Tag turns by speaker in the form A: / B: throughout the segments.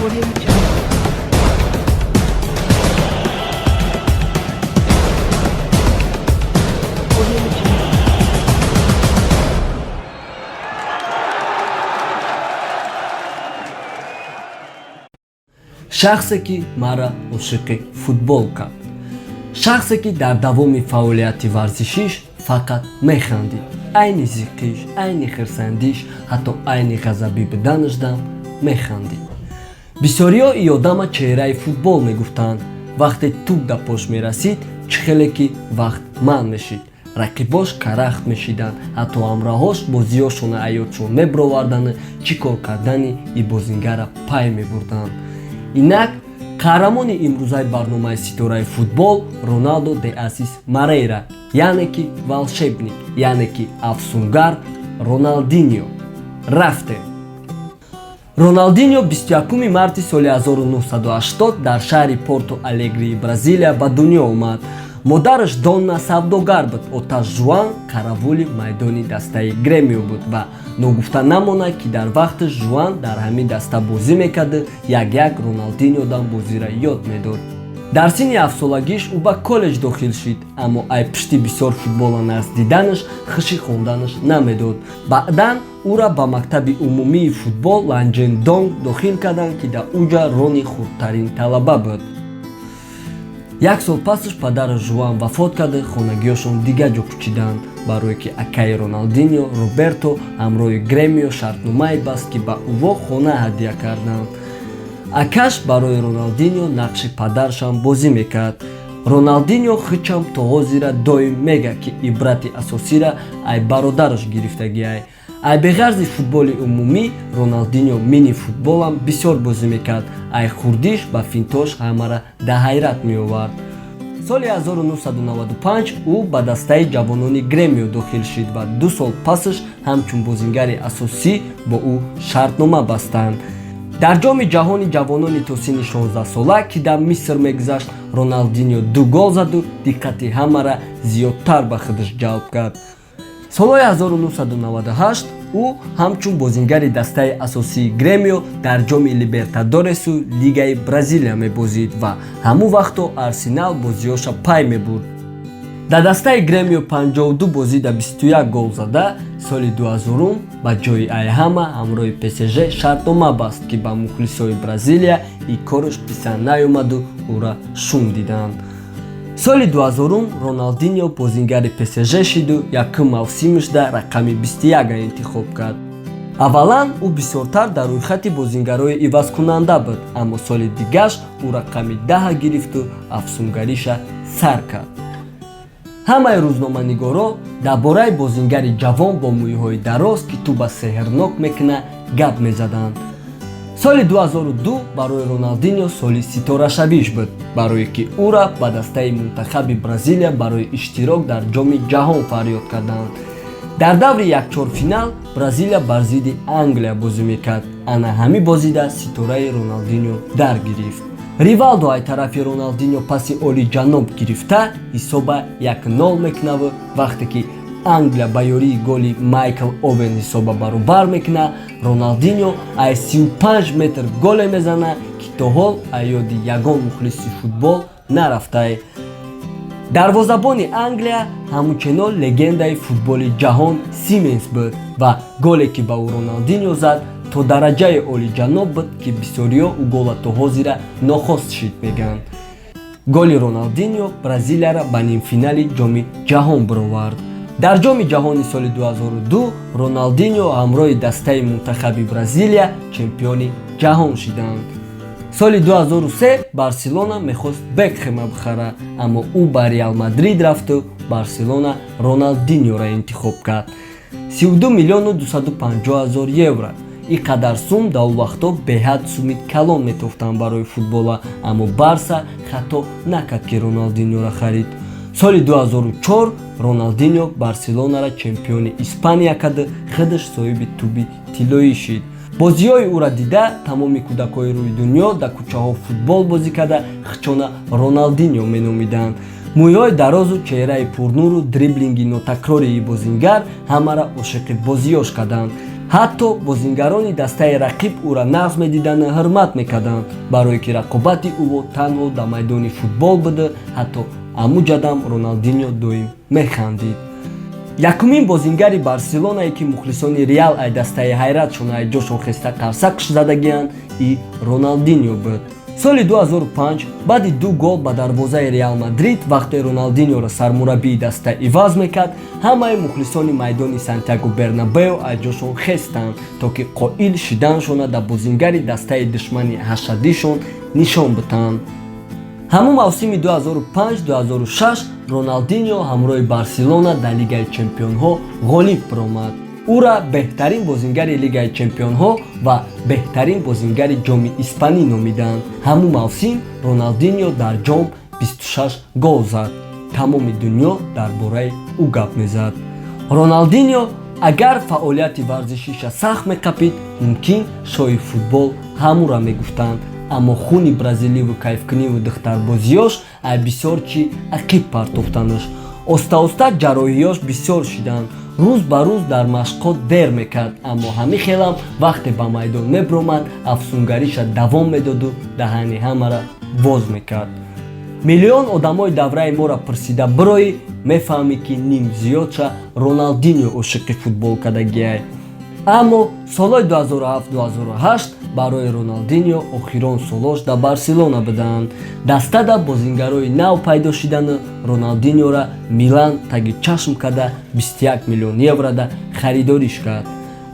A: Audio Jungle. Audio Jungle.
B: Шахсе, ки маро ошиқи футбол кард, шахсе, ки дар давоми фаъолияти варзишиш фақат механдид, айни зиқиш, айни хирсандиш, ҳатто айни ғазабӣ буданашдам механдид. Бисёриҳо и одама чеҳраи футбол мегуфтанд. Вақте тӯб да пош мерасид, чӣ хеле ки вақт манъ мешид, рақибош карахт мешиданд, ҳатто ҳамроҳош бозиёшона аёдшон мебировардану чӣ кор кардани и бозингара пай мебурданд. Инак, қаҳрамони имрӯзаи барномаи «Ситораи футбол» Роналдо де Асис Марейра, яъне ки волшебник, яъне ки афсунгар Роналдинио. Рафтем. Роналдинио 21 марти соли 1980 дар шаҳри Порту Алегрии Бразилия ба дунё омад. Модараш Донна савдогар буд, оташ Жуан қаравули майдони дастаи Гремио буд ва ногуфта намонад, ки дар вақти Жуан дар ҳамин даста бозӣ мекард, як-як Роналдиниодам бозиро ёд медод. Дар синни 7-солагиш ӯ ба коллеҷ дохил шид, аммо ай пишти бисёр футбола назд диданаш хуши хонданаш намедод. Баъдан ӯра ба мактаби умумии футбол Ланҷендонг дохил карданд, ки дар уҷа Рони хурдтарин талаба буд. Як сол пасаш падараш Жуан вафот карда, хонагиёшон дигар ҷо кӯчиданд, барое ки акаи Роналдинио Роберто ҳамроҳи Гремио шартномае баст, ки ба ӯво хона ҳадя карданд. Акаш барои Роналдинио нақши падарашам бозӣ мекард. Роналдинио хичам то ҳозира доим мега, ки ибрати асосира ай бародараш гирифтагиай. Ай беғарзи футболи умумӣ Роналдинио мини футболам бисёр бозӣ мекард. Ай хурдиш ба финтош ҳамара да ҳайрат меовард. Соли 1995 ӯ ба дастаи ҷавонони Гремио дохил шид ва 2 сол пасаш ҳамчун бозингари асосӣ бо ӯ шартнома бастанд. Дар Ҷоми ҷаҳони ҷавонони то синни 16-сола, ки дар Миср мегузашт, Роналдинио ду гол заду диққати ҳамара зиёдтар ба худаш ҷалб кард. Солҳои 1998 ӯ ҳамчун бозингари дастаи асосии Гремио дар Ҷоми Либертадоресу Лигаи Бразилия мебозид ва ҳамун вақто Арсенал бозиёша пай мебурд. Дар дастаи Гремио 52 бозида 21 гол зада, соли 2000 ба ҷои айҳама ҳамроҳи ПСЖ шартнома баст, ки ба мухлисои Бразилия и кораш писанд наёмаду ӯра шум диданд. Соли 2000 Роналдинио бозингари ПСЖ шиду якум мавсимашда рақами 21 интихоб кард. Аввалан ӯ бисёртар дар рӯйхати бозингарои ивазкунанда буд, аммо соли дигаш ӯ рақами 10 гирифту афсунгариша сар кард. Ҳамаи рӯзноманигоро дар бораи бозингари ҷавон бо мӯйҳои дароз, ки тӯба сеҳрнок мекунад, гап мезаданд. Соли 2002 барои Роналдинио соли ситорашавиш буд, барое ки ӯра ба дастаи мунтахаби Бразилия барои иштирок дар Ҷоми ҷаҳон фарёд карданд. Дар даври якчорфинал Бразилия бар зидди Англия бозӣ мекард. Ана ҳамин бозида ситораи Роналдинио дар гирифт. Ривалдо ай тарафи Роналдинио паси олиҷаноб гирифта, ҳисоба 1-0 мекунаву вақте ки Англия ба ёрии голи Майкл Овен ҳисоба баробар мекунад, Роналдинио ай 35 метр голе мезанад, ки то ҳол ай ёди ягон мухлиси футбол нарафтай. Дарвозабони Англия ҳамчунон легендаи футболи ҷаҳон Сименс буд ва голе, ки ба ӯ Роналдинио зад, то дараҷаи олиҷаноб буд, ки бисёриҳо ӯ гола то ҳозира нохост шид мегӯянд. Голи Роналдинио Бразилияра ба нимфинали Ҷоми ҷаҳон бировард. Дар Ҷоми ҷаҳони соли 2002 Роналдинио ҳамроҳи дастаи мунтахаби Бразилия чемпиони ҷаҳон шиданд. Соли 2003 Барселона мехост Бекхема бихара, аммо ӯ ба Реал Мадрид рафту Барселона Роналдиниоро интихоб кард. 32 миллиону 250 ҳазор евро. Ин қадар сум дар он вақтҳо беҳад суми калон метофтанд барои футбола, аммо Барса хато накард, ки Роналдиниоро харид. Соли 2004 Роналдинио Барселонара чемпиони Испания карда, худаш соҳиби тӯби тиллоӣ шид. Бозиҳои ӯра дида, тамоми кӯдакҳои рӯи дунё дар кӯчаҳо футбол бозӣ карда, хичона Роналдинио меномиданд. Мӯйҳои дарозу чеҳраи пурнуру дриблинги нотакрории бозингар ҳамаро ошиқи бозиёш карданд. Ҳатто бозингарони дастаи рақиб ӯра нағз медиданду ҳурмат мекарданд, барое ки рақобати ӯ танҳо дар майдони футбол буда. Ҳатто амуҷадам Роналдиньо доим механдид. Якумин бозингари Барселонае, ки мухлисони Реал ай дастаи ҳайратшон ай ҷошон хеста қарсак задагиянд, и Роналдиньо буд. Соли 2005, баъди ду гол ба дарвозаи Реал Мадрид, вақте Роналдиньоро сармураббии даста иваз мекард, ҳамаи мухлисони майдони Сантяго Бернабео аз ҷошон хестанд, то ки қоил шиданшона дар бозингари дастаи душмани ҳашадишон нишон битанд. Ҳамун мавсими 2005-2006 Роналдиньо ҳамроҳи Барселона дар Лигаи чемпионҳо ғолиб баромад. Ӯра беҳтарин бозингари Лигаи чемпионҳо ва беҳтарин бозингари Ҷоми Испанӣ номиданд. Ҳамун мавсим Роналдиньо дар ҷом 26 гол зад. Тамоми дунё дар бораи ӯ гап мезад. Роналдиньо агар фаъолияти варзишиша сахт меқапид, мумкин шоҳи футбол ҳамура мегуфтанд, аммо хуни бразиливу кайфкуниву духтарбозиёш ай бисёр чӣ ақиб партофтанаш. Оста-оста ҷарроҳиёш бисёр шиданд. Рӯз ба рӯз дар машқҳо дер мекард, аммо ҳамин хелам вақте ба майдон мебиромад, афсунгариша давом медоду даҳани ҳамара боз мекард. Миллион одамои давраи моро пурсида бироӣ, мефаҳмӣ, ки ним зиёдша Роналдиньо ошиқи футбол кардагиай. Аммо солҳои 2007-2008 барои Роналдиньо охирон солош дар Барселона буданд. Дастада бозингарои нав пайдо шидану Роналдиньора Милан таги чашм карда, 21 миллион еврода харидориш кард.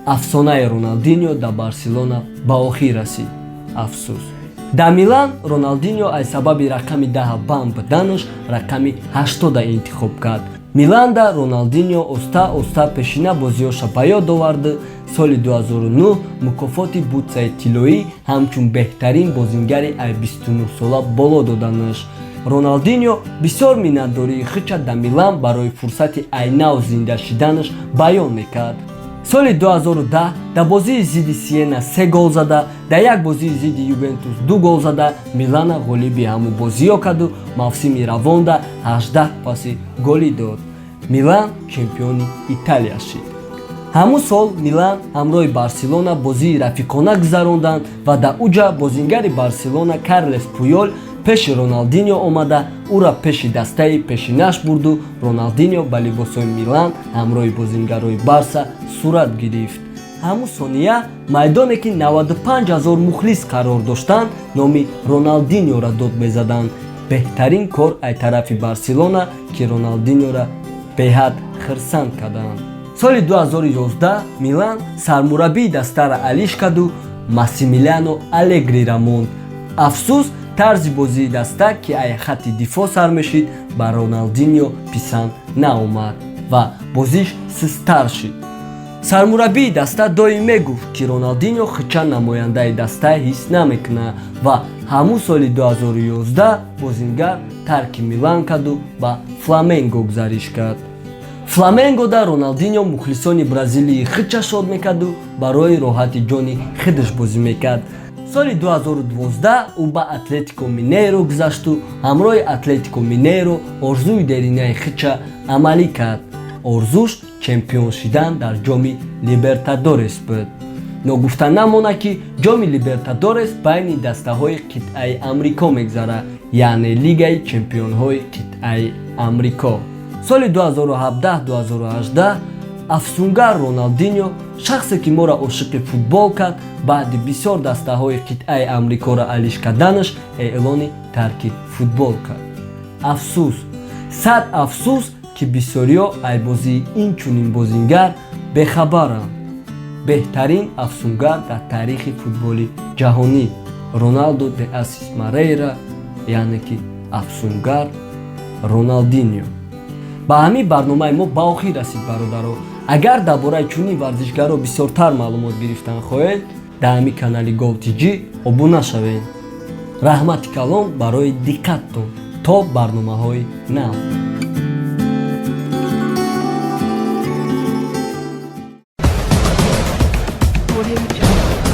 B: Афсонаи Роналдиньо дар Барселона ба охир расид. Афсӯс, дар Милан Роналдиньо аз сабаби рақами 10 банд буданаш рақами 80 интихоб кард. Миланда Роналдиньо оста оста пешина бозиёша ба ёд оварду соли 2009 мукофоти Бутсаи тиллоӣ ҳамчун беҳтарин бозингари ай 29 сола боло доданаш. Роналдиньо бисёр миннатдории худша дар Милан барои фурсати айнав зинда шиданаш баён мекард. Соли 2010 дар бозии зидди Сиена се гол зада, дар як бозии зидди Ювентус ду гол зада, Милана ғолиби ҳамун бозиё карду мавсими равонда 18 паси голӣ дод. Милан чемпиони Италия шид. Ҳамун сол Милан ҳамроҳи Барселона бозии рафиқона гузаронданд ва дар уҷа бозингари Барселона Карлес Пуёл пеши Роналдиньо омада, ӯра пеши дастаи пешинаш бурду Роналдиньо ба либосҳои Милан ҳамроҳи бозингарои Барса сурат гирифт. Ҳамун сония майдоне, ки 95 ҳазор мухлис қарор доштанд, номи Роналдиньоро дод мезаданд. Беҳтарин кор ай тарафи Барселона, ки Роналдиньоро беҳад хирсанд карданд. Соли 2011 Милан сармураббии дастара алиш карду Массимилиано Алегрира монд. Афсӯс, тарзи бозии даста, ки ай хатти дифоъ сар мешид, ба Роналдиньо писанд наомад ва бозиш систтар шид. Сармураббии даста доим мегуфт, ки Роналдиньо хича намояндаи даста ҳис намекунад, ва ҳамун соли 2011 бозингар тарки Милан карду ба Фламенго гузариш кард. Фламенгода Роналдиньо мухлисони бразилии худша шод мекарду барои роҳати ҷони худаш бозӣ мекард. Соли 2012 ӯ ба Атлетико Минейро гузашту ҳамроҳи Атлетико Минейро орзуи деринаи худша амалӣ кард. Орзуш чемпион шидан дар Ҷоми Либертадорес буд. Ногуфта намонад, ки Ҷоми Либертадорес байни дастаҳои қитъаи Амрико мегузарад, яъне Лигаи чемпионҳои қитъаи Амрико. Соли 2017-2018 афсунгар Роналдиньо, шахсе ки моро ошиқи футбол кард, баъди бисёр дастаҳои қитъаи Амрикоро алиш карданаш эълони тарки футбол кард. Афсӯс, сад афсӯс, ки бисёриҳо ай бозии ин чунин бозингар бехабаранд. Беҳтарин афсунгар дар таърихи футболи ҷаҳонӣ Роналдо де Асис Марейра, яъне ки афсунгар Роналдиньо. Ба ҳамин барномаи мо ба охир расид. Бародаро, агар дар бораи чунин варзишгаро бисёртар маълумот гирифтан хоҳед, дар ҳамин канали Гол Тҷ обуна шавед. Раҳмати калон барои диққаттон. То барномаҳои нав.
A: Audio Jungle.